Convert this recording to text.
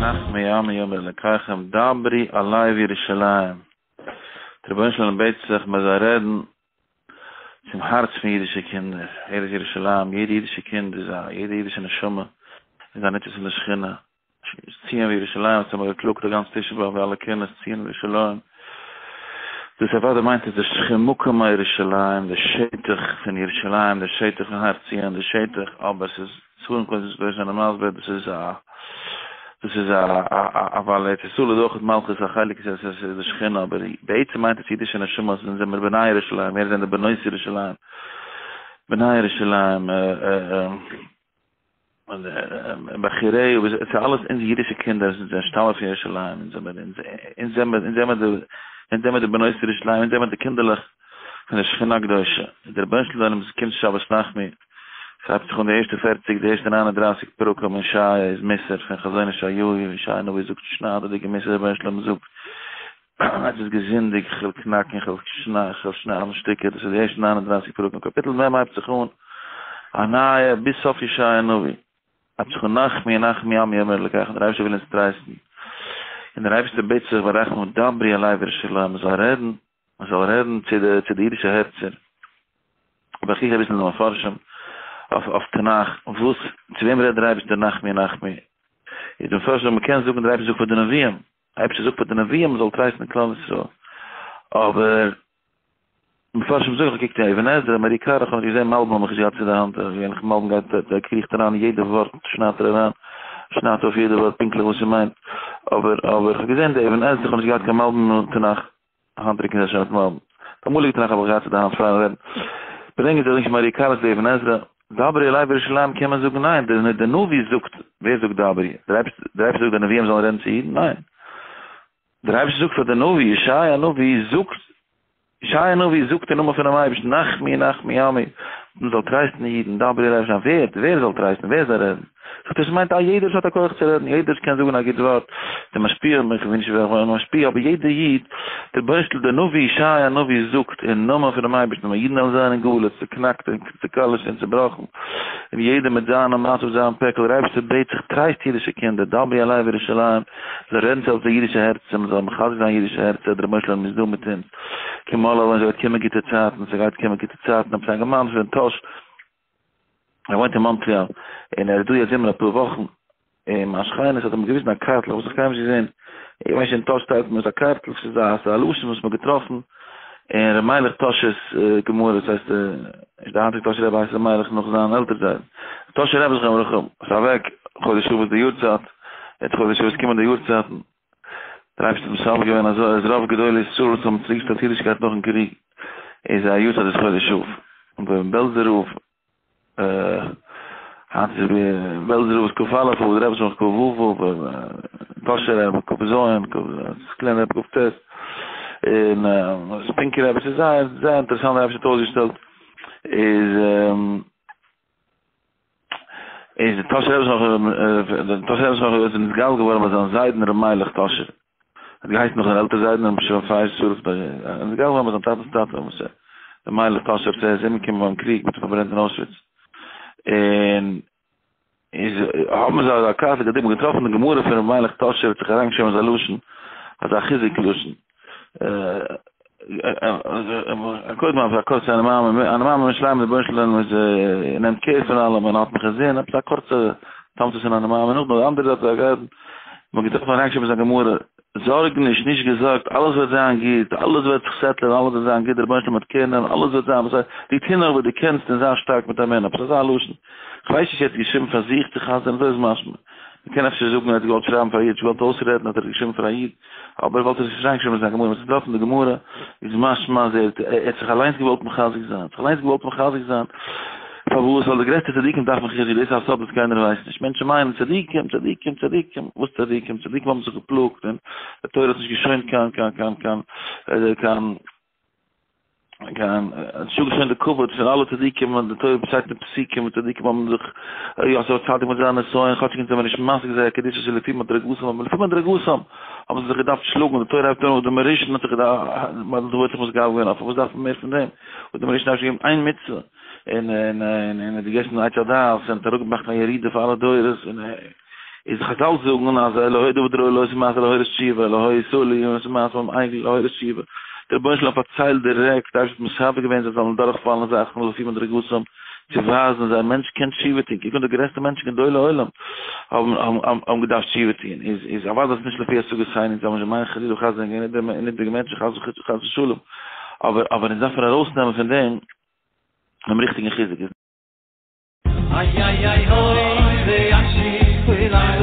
נחמו עמי יאמר אלקיכם דברו אל לב ירושלים, דער רבונו של עולם בעט זיך מען זאל רעדן צום הארץ פון אידישע קינדער, ער איז ירושלים, יעדע אידישע קינד איז א, יעדע אידישע נשמה איז א ניצוץ פון די שכינה, ציון וירושלים וואס האבן געקלאגט א גאנץ תשעה באב ווי אלע קינות ציון וירושלים, דאס אוודאי מיינט עס די שכ מקום הירושלים, די שטח פון ירושלים, די שטח פון הר ציון, די שטח, אבער ס'איז ספרים קודש וואס זענען מסביר דאס איז א דאס איז א א ווייל ארץ ישראל איז אויך מלכות א חלק איז עס איז די שכינה אבער בעצם מיינט עס אידישע נשמות אונז זעמיר בני ירושלים מיר זענען די בנות ירושלים בני ירושלים. בחירי, ס'איז אלעס אונז אידישע קינדער, אונז זענען שטאמען פון ירושלים, אונז זעמער, אונז זעמער, אונז זעמער די, אונז זעמער די בנות ירושלים, אונז זעמער די קינדערלעך פון די שכינה הקדושה. דער רבונו של עולם, עס קומט שבת נחמו, ס'הייבט זיך אן די ערשטע פערציג, די ערשטע 39 פרקים אין ישעיה איז מוסר פון חזון ישעיהו, ישעיה הנביא זאגט שניידערדיגע מוסר, דער רבונו של עולם זאגט, עס איז געזינדיגט, כ'וועל קנאקן, כ'וועל שניידן שטיקער, דאס איז די ערשטע 39 פרקים, קאפיטל מ' הייבט זיך אן א נייע, ביז סוף ישעיה הנביא, הייבט זיך אן נחמו נחמו עמי יאמר אלקיכם, דער אייבערשטער וויל אונז טרייסטן, און דער אייבערשטער בעט זיך ברחמים דברו אל לב ירושלים, מען זאל רעדן, מען זאל רעדן צו די צו די אידישע הערצער, אבער איך קוק אביסל אין די מפרשים אויף אויף תנך, וואס צו וועם רעדט דער אייבערשטער נחמו נחמו, איז די מפרשים מען קען זאגן דער אייבערשטער זאגט פאר די נביאים, אייבערשטער זאגט פאר די נביאים מען זאל טרייסטן כלל ישראל, אבער מפרשים זאגן, איך האב געקוקט אין אבן עזרא, מהר"י קרא, איך האב נישט געזען מלבי"ם האב איך נישט געהאט צו די האנט, געווענליך מלבי"ם גייט ער קריכט אריין אין יעדע ווארט שניידט ער אריין, שניידט אויף יעדע ווארט פונקטליך וואס ס'מיינט, אבער אבער איך האב געזען די אבן עזרא, איך האב נישט געהאט קיין מלבי"ם תנך, היינט דרוקן זיי שוין מיט מלבי"ם, די אמאליגע תנך האב איך געהאט צו די האנט פארן רעדן, ברענגען זיי נישט מהר"י קרא די אבן עזרא, דברי אל לב ירושלים קען מען זאגן ניין, די נביא זאגט, ווער זאגט דברי? דער אייבערשטער זאגט די נביאים זאלן רעדן צו אידן? ניין. דער אייבערשטער זאגט פאר די נביא, ישעיה הנביא זאגט, ישעיה הנביא זאגט אין נאמען פונעם אייבערשטן, נחמו נחמו עמי, מען זאל טרייסטן אידן, דברי אל לב ירושלים, ווער, ווער זאל טרייסטן, ווער זאל רעדן? זאגט ער, עס מיינט א יעדער וואס האט א כח צו רעדן, יעדער וואס קען זאגן א גוט ווארט, די משפיע, איך בין נישט ווער משפיע, אבער יעדער איד, דער ביישפיל, דער נביא ישעיה הנביא זאגט אין נאמען פונעם אייבערשטן, ווען אידן וועלן זיין אין גלות, צוקנאקט און צוקאלישט און צובראכן, און יעדער מיט זיינע מעשה אויף זיין פעקל, דער אייבערשטער בעט זיך, טרייסט אידישע קינדער, דברי אל לב ירושלים, זאל רעדן צו די אידישע הערצער, מען זאל מחזק זיין אידישע הערצער, דער רבונו של עולם איז דא מיט אונז, כי מלא עוון, ס'גייט קומען גוטע צייטן, ס'גייט קומען גוטע צייטן, עפעס א אינגערמאן פון טאהש, ער וואוינט אין מאנטריאל, און ער איז דא יעצט זומער אפאר וואכן, און מיין שכנות האט אים געוויזן א קארטל, איך האב עס נאך קיינמאל נישט געזען, איך ווייס נישט אין טאהש טיילט מען עס א קארטל, ס'איז א ס'איז א לשון וואס מ'האט געטראפן אין ר' מיילעך טאהש'ס גמרא, דאס הייסט נישט די היינטיגע טאהשער רבי הייסט ר' מיילעך נאך זיין עלטער זיידן, טאהשער רבי זכרונו לברכה איז אוועק חודש אב איז די יארצייט, יעצט חודש אב איז קומען די יארצייטן, דער אייבערשטער האט מסדר געווען אזוי אז רוב גדולי ישראל וואס האבן צוריקגעשטעלט אידישקייט נאכן קריג איז א יארצייט איז חודש אב, און ביים בעלזער רב היינט איז בעלזער רב איז כ"א אב, דער רבי איז נאך כ"ו אב, טאהשער רבי כ"ז, סקולענער רבי כ"ט, און ספינקער רבי, ס'איז זייער זייער אינטערעסאנט דער אייבערשטער האט אויסגעשטעלט איז. איז די טאהשער רבי נאך די טאהשער רבי נאך איז נתגלה געווארן ביי זיין זיידן ר' מיילעך טאהשער האט געהייסן נאך זיין עלטער זיידן ר' משולם פייש שרף איז נתגלה געווארן ביי זיין טאטענס טאטע וואס ר' מיילעך טאהשער וואס איז אומגעקומען ביים קריג מיט פארברענט אין אוישוויץ און איז האבן זיי אזא קארטל געדענק געטראפן די גמרא פון ר' מיילעך טאהשער האט זיך אריינגעשריבן אזא לשון אזא חיזוק לשון קודם אויף א קורצע אני מאמין, אני מאמין בשלימות דער רבונו של עולם איז נעמט קעיר פון אלעם און האט מיך אינזין, עפעס א קורצע תמצית פון אני מאמין, נאכדעם די אנדערע זייט האט מען געטראפן אריינגעשריבן אין זיין גמרא, זארג נישט, נישט געזארגט, אלעס וועט זיין גוט, אלעס וועט זיך settle ען, אלעס וועט זיין גוט, דער רבונו של עולם וועט קעיר נעמען, אלעס וועט זיין בסדר, דו טו נאר וואס דו קענסט און זיי שטארק מיט אמונה, עפעס אזא לשון, כ'ווייס נישט צו ער האט געשריבן פאר זיך צו חזר'ן, אזוי איז משמע. מ'קען אפשר זאגן ער האט געוואלט שרייבן פאר א איד, נישט געוואלט אויסרעדן האט ער עס געשריבן פאר א איד, אבער וואלט ער עס נישט אריינגעשריבן אין זיין גמרא, ווען ס'איז דארט אין די גמרא איז משמע אז ער האט זיך אליינס געוואלט מחזק זיין, זיך אליינס געוואלט מחזק זיין, פארוואס? ווייל די גרעסטע צדיקים דארפן חיזוק, דאס איז א סוד וואס קיינער ווייסט נישט, מענטשן מיינען צדיקים, צדיקים, צדיקים, וואס צדיקים? צדיקים האבן זיך געפלאגט און די תורה האט נישט געשוינט קיין קיין קיין קיין קיין קיין נישט געשוינט די כבוד פון אלע צדיקים און די תורה שטייט אין פסוקים וואס צדיקים האבן זיך יוסף הצדיק מיט זיין נסיון כאטשיג אונז זעמיר נישט משיג זייער קדושה שלפי מדרגתם אבער לפי מדרגתם האבן זיי זיך געדארפט שלאגן די תורה הייבט אן אדם הראשון האט זיך געדארפט האט זיך מתגבר געווען אויף וואס דארף מען מער פון דעם אדם הראשון האט געגעבן איין מצוה און און און האט געגעסן עץ הדעת און האט אראפגעבראכט א ירידה פאר אלע דורות און. איז חזל זאגן אז אלוהי דוד ראה לא עשו מעשה להורות תשובה, אלוהי ישראל לא עשו מעשה ביים עגל להורות תשובה. דער רבונו של עולם פארציילט דירעקט, דער אייבערשטער האט מסדר געווען זיי זאלן דורכפאלן זאכן לפי מדרגתם, צו ווייזן אז א מענטש קען תשובה טון, קוק אן די גרעסטע מענטשן גדולי עולם האבן האבן געדארפט תשובה טון, איז איז אוודאי איז נישט לפי השגת עיני, זיי האבן נישט געמיינט חלילה וחס זענען געווען נידריגע מענטשן חס ושלום, אבער אבער אונז דארף מיר ארויסנעמען פון דעם דעם ריכטיגן חיזוק. איי איי איי הוי, ואשי כולי.